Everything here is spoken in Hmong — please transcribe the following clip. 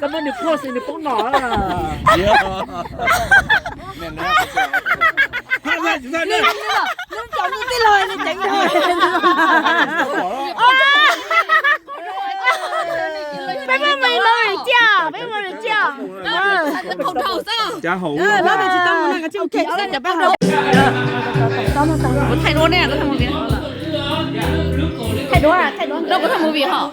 Koj muab nws pose nws poob no. Peb muab mus no cia, peb muab mus cia. Cav hauv. Ua thaij duab ne, kuv thaij movie. Thaij duab, thaij duab. Kuv thaij movie hos.